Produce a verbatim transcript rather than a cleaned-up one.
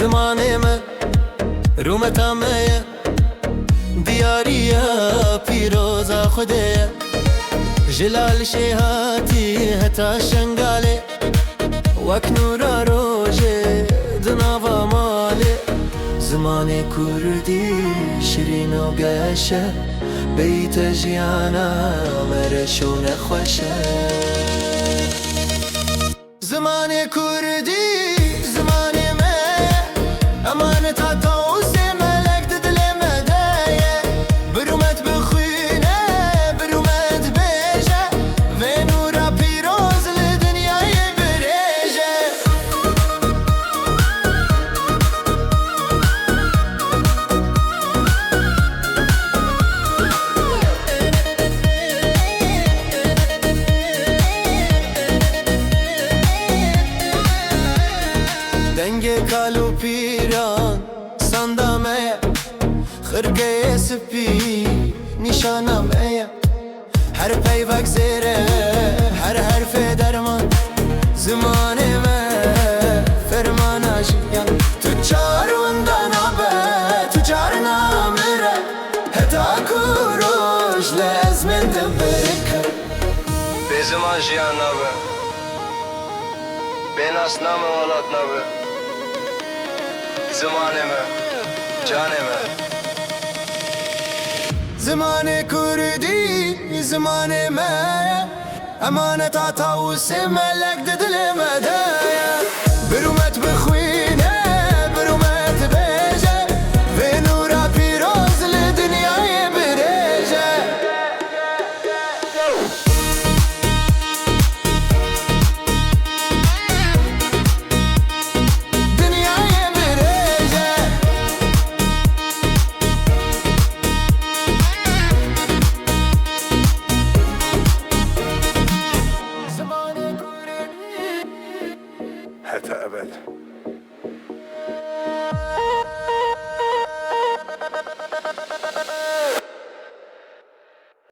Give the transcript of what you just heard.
Zimanê me, rûmeta me ye, diyariya pîroza Xwedê ye. Ji Lalişê hatî heta Şengalê, wek nûra rojê di nava malê. Zimanê kurdî şirîn û geş e, beyte jiyana me reş û nexweş e. Zimanê kurdî, zimanê me, emaneta tawusê melek di dilê me de ye. Bi rûmet bixwîne, bi rûmet bêje, vê nûra pîroz li dinyayê birêje. Dengê kal û pîran sanda me ye, xirgeyê spî nîşana me ye. Her peyvek zêr e, her herfê derman, zimanê me fermana jiyan. Tu çar winda nabe, tu çar namire, heta ku roj li ezmên te birike. Bê ziman jiyan nabe. Bê nas name welat nabe. Zimanê me, canê me. Zimanê kurdî, zimanê me ye. Emaneta tawusê melek di dilê me de ye. Bi rûmet bixwîne, bi rûmet bêje, vê nûra pîroz li dinyayê birêje. Dinyayê birêje. Heta ebed.